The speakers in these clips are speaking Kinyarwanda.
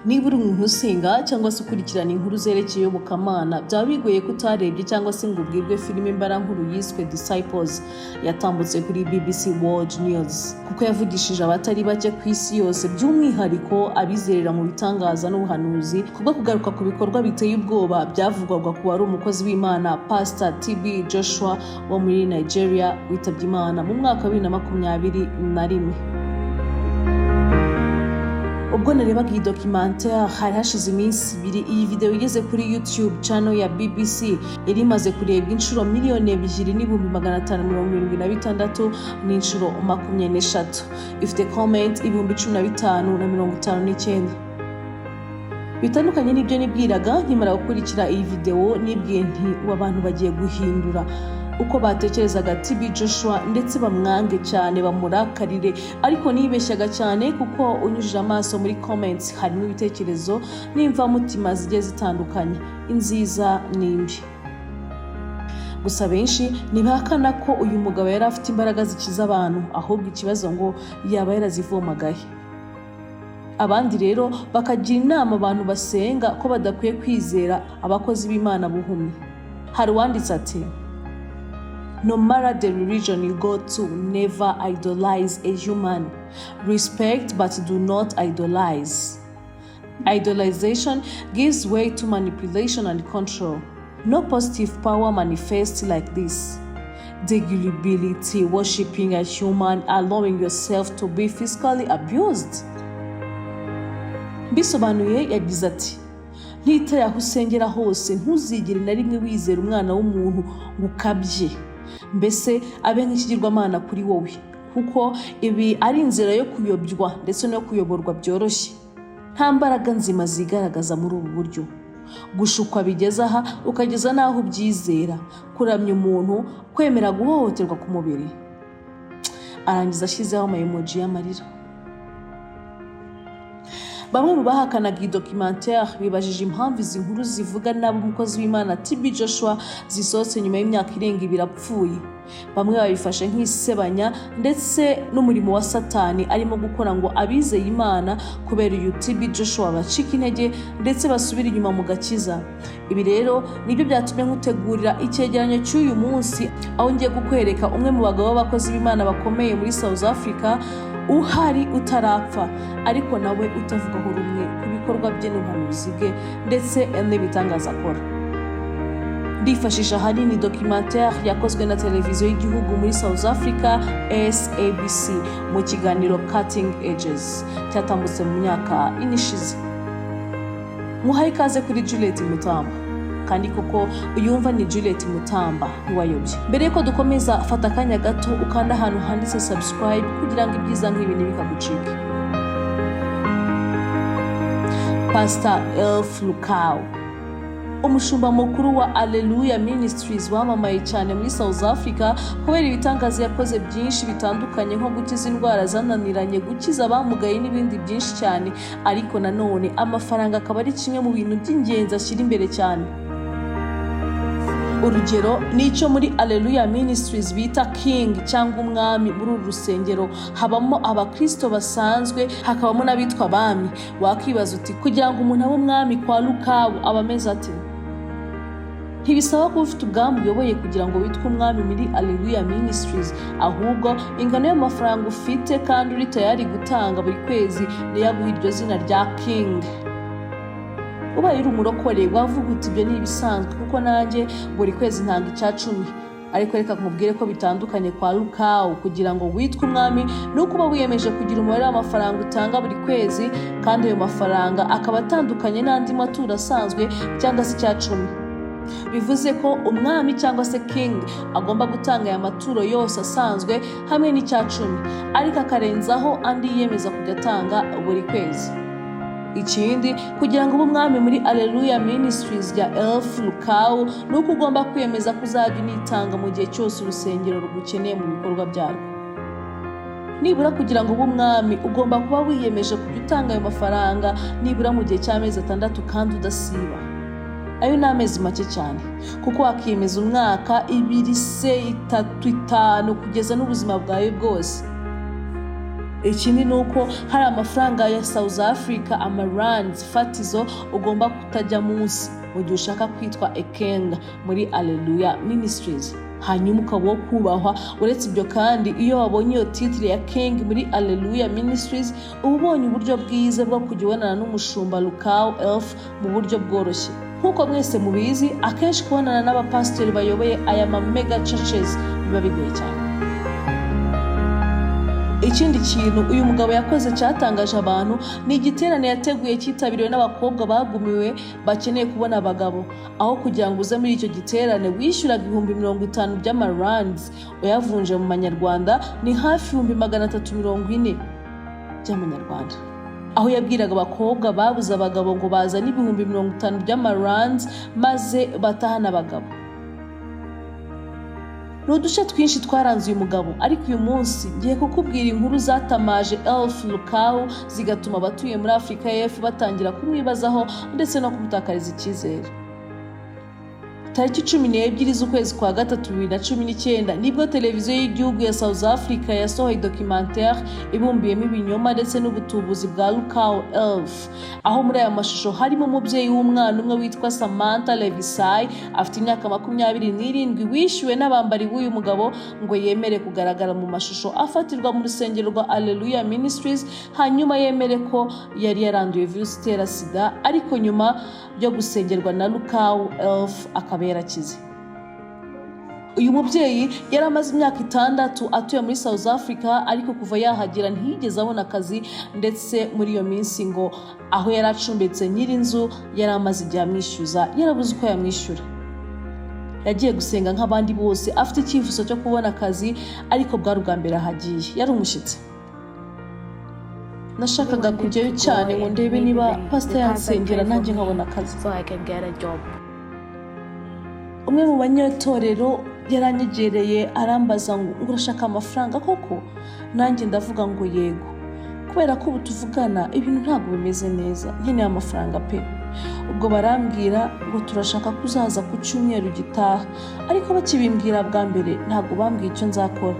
Niba uri umuntu usenga cyangwa se ukurikirana inkuru zerekeye iyobokamana, byaba bigoye ko utarebye cyangwa se ngo ubwirwe filime mbarankuru yiswe Disciples yatambutse kuri BBC World News, kuko yavugishije abatari bake ku isi yose, by'umwihariko abizerera mu bitangaza n'ubuhanuzi, kubwo kugaruka ku bikorwa biteye ubwoba byavugwaga ku wari umukozi w'Imana Pastor TB Joshua wo muri Nigeria, witabye Imana mu mwaka wa 2021. Ubwo narebaga iyi documentaire, hari hashize iminsi 2 iyi video igeze kuri YouTube channel ya BBC. Yari imaze kurebwa inshuro 2,576,000 n'inshuro 23, ifite comment 15,059. Bitandukanye n'ibyo nibwiraga nkimara gukurikira iyi video, nibwiye nti ubu abantu bagiye guhindura uko batekerezaga TB Joshua, ndetse bamwange cyane, bamurakarire. Ariko nibeshyaga cyane, kuko unyujije amaso muri comments harimo ibitekerezo n'imvamutima zigiye zitandukanye, inziza n'imbi. Gusa benshi ntibahakana ko uyu mugabo yari afite imbaraga zikiza abantu, ahubwo ikibazo ngo yaba yarazivomagahe? Abandi rero bakagira inama abantu basenga ko badakwiye kwizera abakozi b'Imana buhumyi. Hari uwanditse ati: "No matter the religion you go to, never idolize a human. Respect, but do not idolize. Idolization gives way to manipulation and control. No positive power manifests like this. The gullibility, worshipping a human, allowing yourself to be physically abused." Bisobanuye yagize ati: "Ntitaye aho usengera hose, ntuzigere na rimwe wizera umwana w'umuntu ngo ukabye, mbese abe nk'ikigirwamana kuri wowe, kuko ibi ari inzira yo kuyobywa ndetse no kuyoborwa byoroshye. Nta mbaraga nzima zigaragaza muri ubu buryo. Gushukwa bigeze aha, ukageza n'aho ubyizera, kuramya umuntu, kwemera guhohoterwa ku mubiri." Arangiza ashyizeho ama emoji y'amarira. Bamwe mu bahakanaga iyi documentaire bibajije impamvu izi nkuru zivuga nabi umukozi w'Imana TB Joshua zisohotse nyuma y'imyaka irenga 2 apfuye. Bamwe babifashe nk'isebanya ndetse n'umurimo wa Satani arimo gukora ngo abizeye Imana kubera uyu TB Joshua bacika intege ndetse basubire inyuma mu gakiza. Ibi rero nibyo byatumye nkutegurira icyegeranyo cy'uyu munsi, aho ngiye kukwereka umwe mu bagabo b'abakozi b'Imana bakomeye muri South Africa uhari utarapfa, ariko nawe utavugaho rumwe ku bikorwa bye n'ubuhanuzi bwe ndetse n'ibitangaza akora. Ndifashisha ahanini documentaire yakozwe na televiziyo y'igihugu muri South Africa, SABC, mu kiganiro Cutting Edges cyatambutse mu myaka 4 ishize. Muhaye ikaze kuri Juliet Mutamba. Kandi koko uyumva ni Juliet Mutamba, ntiwayobye. Mbere yuko dukomeza, fata akanya gato ukanda ahantu handitse subscribe kugira ngo ibyiza nk'ibi ntibikagucike. Pastor Alph Lukau, umushumba mukuru wa Alleluia Ministries, wamamaye cyane muri South Africa kubera ibitangaza yakoze byinshi bitandukanye, nko gukiza indwara zananiranye, gukiza abamugaye n'ibindi byinshi cyane, ariko nanone amafaranga akaba ari kimwe mu bintu by'ingenzi ashyira imbere cyane. Urugero ni icyo muri Alleluia Ministries bita King cyangwa umwami. Muri uru rusengero habamo abakristo basanzwe, hakabamo n'abitwa abami. Wakibaza uti: "Kugira ngo umuntu abe umwami kwa Lukau aba ameze ate?" Ntibisaba kuba ufite ubwami uyoboye kugira ngo witwe umwami muri Alleluia Ministries, ahubwo ingano y'amafaranga ufite kandi uri tayari gutanga buri kwezi niyo aguha iryo zina rya King. Ubaye uri umurokore wavuga uti: "Ibyo ni ibisanzwe, kuko nanjye buri kwezi ntanga icya cumi." Ariko reka nkubwire ko bitandukanye kwa Lukau. Kugira ngo witwe umwami ni uko uba wiyemeje kugira umubare w'amafaranga utanga buri kwezi, kandi ayo mafaranga akaba atandukanye n'andi maturo asanzwe cyangwa se icya cumi. Bivuze ko umwami cyangwa se King agomba gutanga aya maturo yose asanzwe hamwe n'icya cumi, ariko akarenzaho andi yiyemeza kujya atanga buri kwezi. Ikindi, kugira ngo ube umwami muri Alleluia Ministries ya Alph Lukau, ni uko ugomba kwiyemeza ko uzajya unitanga mu gihe cyose urusengero rugukeneye mu bikorwa byarwo. Nibura kugira ngo ube umwami, ugomba kuba wiyemeje kujya utanga ayo mafaranga nibura mu gihe cy'amezi 6 kandi udasiba. Ayo ni amezi make cyane, kuko wakiyemeza umwaka, 2 se, 3, 5, kugeza n'ubuzima bwawe bwose. Ikindi ni uko hari amafaranga ya South Africa, amarands fatizo, ugomba kutajya munsi mu gihe ushaka kwitwa a king muri Alleluia Ministries, hanyuma ukaba uwo kubahwa. Uretse ibyo kandi, iyo wabonye iyo titre ya king muri Alleluia Ministries, uba ubonye uburyo bwiza bwo kujya ubonana n'umushumba Lukau Elf mu buryo bworoshye. Nk'uko mwese mubizi, akenshi kubonana n'abapasitori bayoboye aya ma mega churches biba bigoye cyane. Ikindi kintu uyu mugabo yakoze cyatangaje abantu ni igiterane yateguye cyitabiriwe n'abakobwa bagumiwe bakeneye kubona abagabo. Aho kugira ngo uze muri icyo giterane, wishyuraga 50,000 by'amarands. Uyavunje mu manyarwanda ni hafi 340,000 by'amanyarwanda. Aho yabwiraga abakobwa babuze abagabo ngo bazane 50,000 by'amarands maze batahane abagabo. Ni uduce twinshi twaranze uyu mugabo, ariko uyu munsi ngiye kukubwira inkuru zatamaje Elf Lukau, zigatuma abatuye muri Afurika y'Epfo batangira kumwibazaho ndetse no kumutakariza icyizere. Tariki 12 z'ukwezi kwa gatatu 2019 nibwo televiziyo y'igihugu ya South Africa yasohoye documentaire ibumbiyemo ibinyoma ndetse n'ubutubuzi bwa Lukau Elf, aho muri aya mashusho harimo umubyeyi w'umwana umwe witwa Samantha Levisai, afite imyaka 27, wishyuwe n'abambari b'uyu mugabo ngo yemere kugaragara mu mashusho afatirwa mu rusengero rwa Alleluia Ministries, hanyuma yemere ko yari yaranduye virusi itera sida, ariko nyuma yo gusengerwa na Lukau Elf akaba yarakize. Uyu mubyeyi yari amaze imyaka 6 atuye muri South Africa, ariko kuva yahagera ntiyigeze abona akazi. Ndetse muri iyo minsi ngo aho yari acumbitse, nyir'inzu yari amaze igihe amwishyuza, yarabuze uko yamwishyura. Yagiye gusenga nk'abandi bose afite icyifuzo cyo kubona akazi, ariko bwari ubwa mbere ahagiye, yari umushyitsi. Nashakaga kujyayo cyane ngo ndebe niba pasita yansengera nanjye nkabona akazi. So I can get a job. Umwe mu banyetorero yaranyegereye arambaza ngo urashaka amafaranga koko? Nanjye ndavuga ngo yego, kubera ko ubu tuvugana ibintu ntabwo bimeze neza, nkeneye amafaranga pe. Ubwo barambwira ngo turashaka ko uzaza ku cyumweru gitaha, ariko bakibimbwira bwa mbere ntabwo bambwiye icyo nzakora.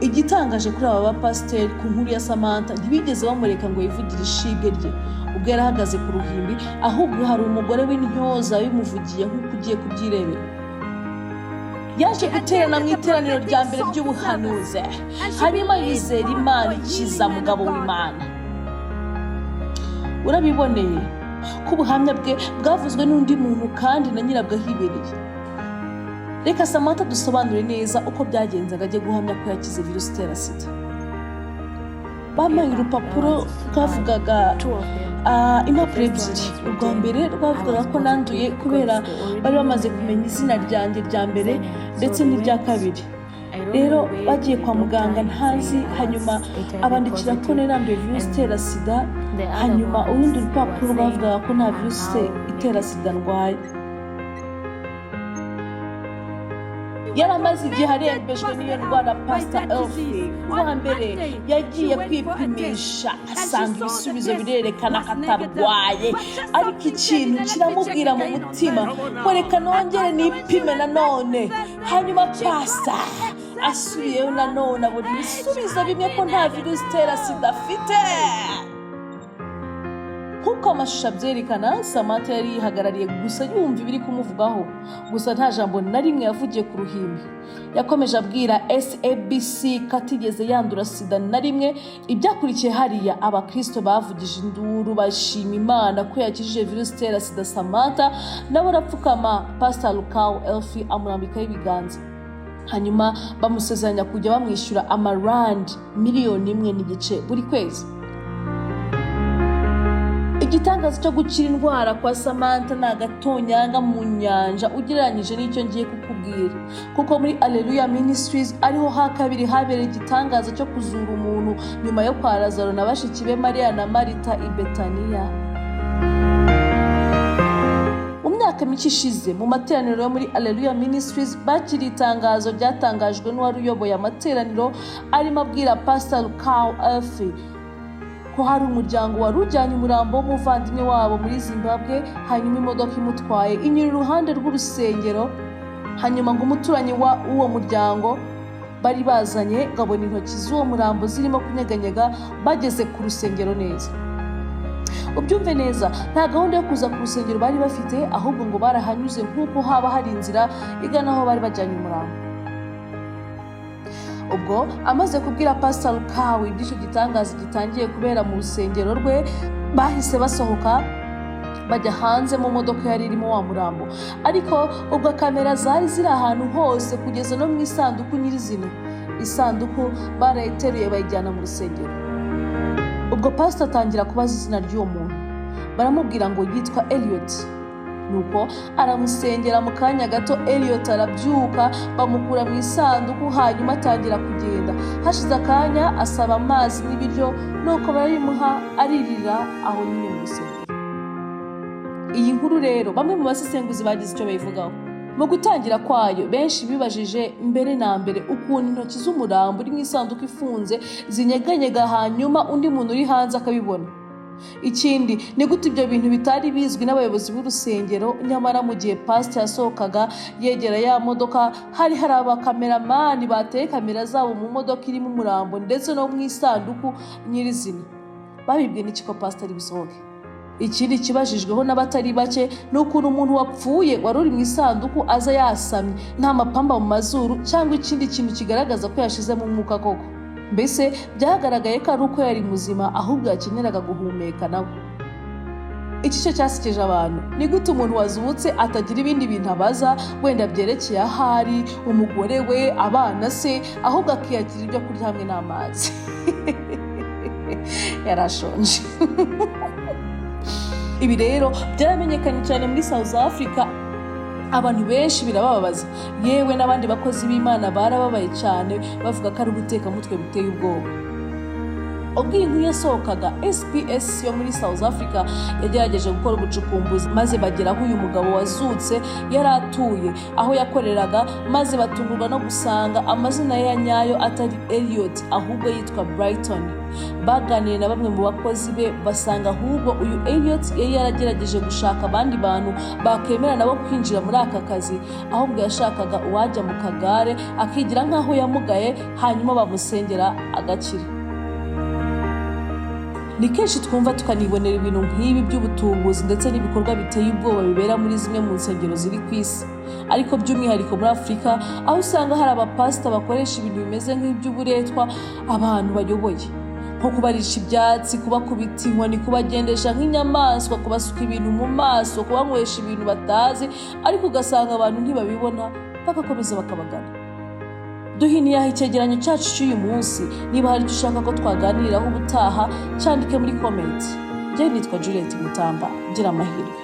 Igitangaje kuri aba bapasiteri ku nkuru ya Samantha, ntibigeze bamureka ngo yivugire ishibwe rye ubwo yari ahagaze ku ruhimbi, ahubwo hari umugore w'intyoza bimuvugiye nk'uko ugiye kubyirebera. Yaje guterana mu iteraniro rya mbere ry'ubuhanuzi, hanyuma yizera Imana ikiza mugabo w'Imana. Urabiboneye ko ubuhamya bwe bwavuzwe n'undi muntu kandi na nyirabwo ahibereye. Reka Samantha dusobanure neza uko byagenze ngo ajye guhamya ko yakize virusi itera sida. Bampaye urupapuro rwavugaga Two of them. Impapuro ebyiri. Urwa mbere rwavugaga ko nanduye, kubera bari bamaze kumenya izina ryanjye rya mbere ndetse n'irya kabiri. Rero bagiye kwa muganga ntazi, hanyuma abandikira ko nari nanduye virusi itera sida. Hanyuma urundi rupapuro rwavugaga ko nta virusi itera sida ndwaye. Yari amaze igihe arembejwe n'iyo ndwara. Pasita Elfi kuwa mbere yagiye kwipimisha, asanga ibisubizo birerekana ko atarwaye, ariko ikintu kiramubwira mu mutima ngo reka nongere nipime nanone. Hanyuma pasita asubiyeyo nanone, abona ibisubizo bimwe, ko nta virusi itera sida afite. Nk'uko amashusho abyerekana, Samantha yari yihagarariye gusa yumva ibiri kumuvugaho, gusa nta jambo na rimwe yavugiye ku ruhimbi. Yakomeje abwira SABC ko atigeze yandura sida na rimwe. Ibyakurikiye hariya, abakristo bavugije induru bashima Imana ko yakijije virusi itera sida Samantha, nawe arapfukama. Pastor Lukau Elfi amurambikaho ibiganza, hanyuma bamusezeranya kujya bamwishyura amarandi 1.5 miliyoni buri kwezi. Igitangaza cyo gukira indwara kwa Samantha ni agatonyanga mu nyanja ugereranyije n'icyo ngiye kukubwira, kuko muri Alleluia Ministries ariho ha kabiri habereye igitangaza cyo kuzura umuntu nyuma yo kwa Lazaro na bashiki be Mariya na Marita i Betaniya. Mu myaka mike ishize, mu materaniro yo muri Alleluia Ministries bakiriye itangazo ryatangajwe n'uwari uyoboye amateraniro, arimo abwira Pastor Lukau Elfi ko hari umuryango wari ujyanye umurambo w'umuvandimwe wabo muri Zimbabwe, hanyuma imodoka imutwaye inyura iruhande rw'urusengero, hanyuma ngo umuturanyi w'uwo muryango Bari bazanye, ngo abona intoki z'uwo murambo zirimo kunyeganyega bageze ku rusengero neza. Ubyumve neza, nta gahunda yo kuza ku rusengero bari bafite, ahubwo ngo barahanyuze nk'uko haba hari inzira igana aho bari bajyanye umurambo. Ubwo amaze kubwira Pastor Lukawi iby'icyo gitangaza gitangiye kubera mu rusengero rwe, bahise basohoka bajya hanze mu modoka yari irimo wa murambo. Ariko ubwo kamera zari ziri ahantu hose, kugeza no mu isanduku nyirizina. Isanduku barayiteruye, bayijyana mu rusengero. Ubwo pastor atangira kubaza izina ry'uwo muntu, baramubwira ngo yitwa Elliot. Nuko aramusengera, mu kanya gato Elliot arabyuka, bamukura mu isanduku, hanyuma atangira kugenda. Hashize akanya asaba amazi n'ibiryo, nuko barabimuha, aririra aho nyine mu rusengero. Iyi nkuru rero, bamwe mu basesenguzi bagize icyo bayivugaho. Mu gutangira kwayo, benshi bibajije mbere na mbere ukuntu intoki z'umurambo uri mu isanduku ifunze zinyeganyega, hanyuma undi muntu uri hanze akabibona. Ikindi, ni gute ibyo bintu bitari bizwi n'abayobozi b'urusengero, nyamara mu gihe pasita yasohokaga yegera ya modoka hari abakameramani bateye kamera zabo mu modoka irimo umurambo ndetse no mu isanduku nyirizina? Babibwiwe n'iki ko pasita ari busohoke? Ikindi kibajijweho n'abatari bake ni ukuntu umuntu wapfuye wari uri mu isanduku aza yasamye, nta mapamba mu mazuru cyangwa ikindi kintu kigaragaza ko yashizemo umwuka koko. Mbese byagaragaye ko ari uko yari muzima, ahubwo yakeneraga guhumeka nawe. Iki cyo cyasekeje abantu: ni gute umuntu wazutse atagira ibindi bintu abaza, wenda byerekeye ahari umugore we, abana se, ahubwo akiyakira ibyo kurya hamwe n'amazi? Yarashonje. Ibi rero byaramenyekanye cyane muri South Africa, abantu benshi birabababaza, yewe n'abandi bakozi b'Imana barababaye cyane, bavuga ko ari ubutekamutwe buteye ubwoba. Ubwo iyi nkuru yasohokaga, SAPS yo muri South Africa yagerageje gukora ubucukumbuzi, maze bagera aho uyu mugabo wazutse yari atuye, aho yakoreraga, maze batungurwa no gusanga amazina ye ya nyayo atari Elliot, ahubwo yitwa Brighton. Baganiriye na bamwe mu bakozi be, basanga ahubwo uyu Elliot yari yaragerageje gushaka abandi bantu bakemera nabo kwinjira muri aka kazi, ahubwo yashakaga uwajya mu kagare akigira nk'aho yamugaye, hanyuma bamusengera agakira. Ni kenshi twumva tukanibonera ibintu nk'ibi by'ubutubuzi ndetse n'ibikorwa biteye ubwoba bibera muri zimwe mu nsengero ziri ku isi, ariko by'umwihariko muri Afurika, aho usanga hari abapasita bakoresha ibintu bimeze nk'iby'uburetwa abantu bayoboye, nko kubarisha ibyatsi, kubakubita inkoni, kubagendesha nk'inyamaswa, kubasuka ibintu mu maso, kubanywesha ibintu batazi, ariko ugasanga abantu ntibabibona, bagakomeza bakabagana. Duhiniye aha icyegeranyo cyacu cy'uyu munsi. Niba hari icyo ushaka ko twaganiriraho ubutaha, cyandike muri comment. Njye nitwa Juliet Mutamba. Gira amahirwe.